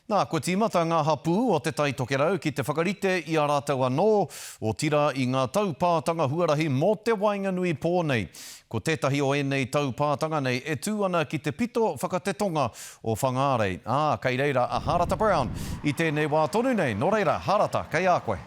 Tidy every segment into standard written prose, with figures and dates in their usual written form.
Nā, kua tīmata ngā hapū o Te Tai Tokerau ki te whakarite i a rātou anō, otirā i ngā taupātanga huarahi mō te waenganui pō nei. Ko tētahi o ēnei taupātanga nei e tū ana ki te pito whakatetonga o Whangārei, ā, kei reira a Harata Brown i tēnei wā tonu nei. Nō reira, Harata, kei a koe.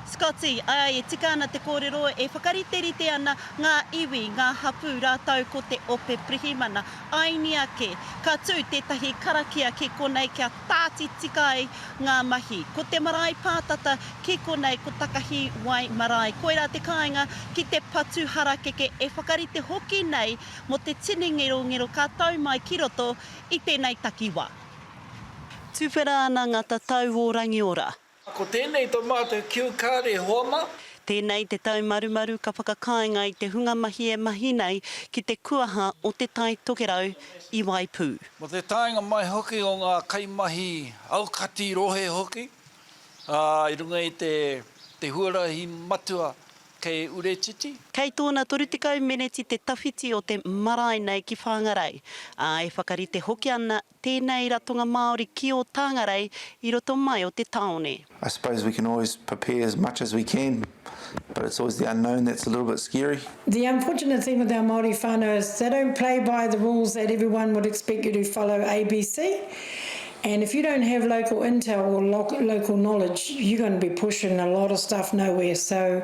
Scotty, Āe, e tika ana te kōrero, e whakariterite ana ngā iwi, ngā hapū rātou ko te ope pirihimana. Aini ake, ka tū tētahi karakia ki konei kia tāti tika ai ngā mahi. Ko te marae pātata ki konei ko Takahi Wai Marae. Koirā te kāinga ki te patu harakeke e whakarite hoki nei mō te tini ngerongero ka tau mai ki roto i tēnei takiwā. Tuwhera ana ngā tatau o Rangiora. Ko tēnei to mātou queue card e hoa ma. Tēnei te taumarumaru ka whakakāinga i te hunga mahi e mahi nei ki te kuaha o Te Tai Tokerau i Waipū. Mo te taenga mai hoki o ngā kaimahi aukati rohe hoki, ā, i runga i te te huarahi matua kei Uretiti. Kei tōna 30 meneti te tawhiti o te marae nei ki Whangarei, ā, e whakarite hoki ana tēnei ratonga Māori ki ō Tāngarei i roto mai o te tāone. I suppose we can always prepare as much as we can, but it's always the unknown that's a little bit scary. The unfortunate thing with our Māori whānau is they don't play by the rules that everyone would expect you to follow ABC, and if you don't have local intel or local knowledge, you're going to be pushing a lot of stuff nowhere. So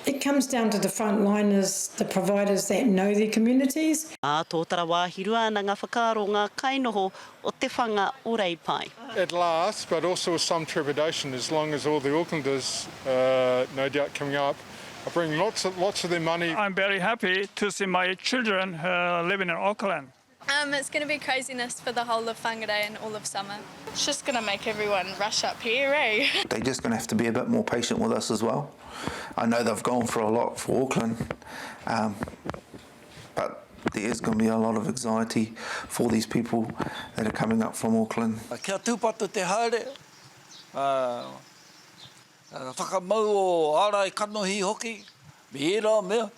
it comes down to the frontliners, the providers that know their communities. Ā, tōtara wāhi rua ana ngā whakaaro o ngā kainoho o te whanga o Reipae. At last, but also with some trepidation, as long as all the Aucklanders, uh, no doubt coming up, are bringing lots of, lots of their money. I'm very happy to see my children uh, living in Auckland. Um, it's going to be craziness for the whole of Whangarei and all of summer. It's just going to make everyone rush up here, eh? They're just going to have to be a bit more patient with us as well. I know they've gone for a lot for Auckland, um, but there is going to be a lot of anxiety for these people that are coming up from Auckland. Kia tūpato te haere, whakamau o ārai kanohi hoki, me ērā mea.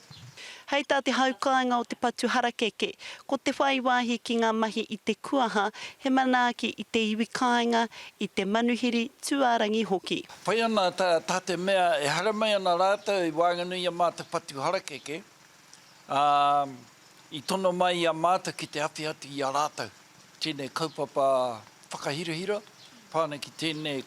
Hei tā te hau kāinga o te patu harakeke, ko te whai wāhi ki ngā mahi i te kuaha, he manaaki i te iwi kāinga, i te manuhiri tūārangi hoki. Whai ana tā te mea e haere mai ana rātou i waenganui i a mātou patu harakeke, ā, i tono mai i a mātou ki te awhi atu i a rātou. Tēnei kaupapa whakahirahira, pā ana ki tēnei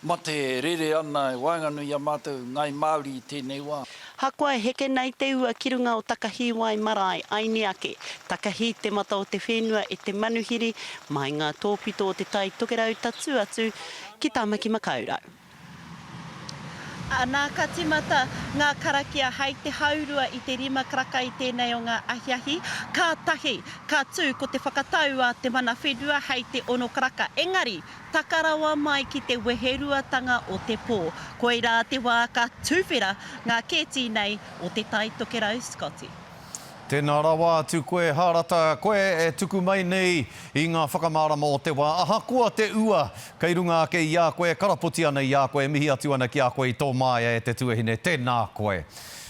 mate e rere ana i waenganui i a mātou Ngāi Māori i tēnei wā. Hakoa e heke nei te ua ki runga o Takahīwai marae, aini ake, takahi te mata o te whenua e te manuhiri, mai ngā tōpito o Te Tai Tokerau tatū atu ki Tāmaki Makaurau. Anā, ka tīmata ngā karakia hei te haurua i te rima karaka i tēnei o ngā ahiahi, kātahi ka tū ko te whakatau a te mana whenua hei te ono karaka. Engari, taka rawa mai ki te weheruatanga o te pō. Koirā te wā ka tuwhera ngā kēti nei o Te Tai Tokerau Scotty. Tēnā rawa atu koe Hārata, koe e tuku mai nei i ngā whakamārama o te wā, ahakoa te ua kei runga ake i a koe, e karapoti ana i a koe, e mihi atu ana ki a koe i tō māia e te tuahine, tēnā koe.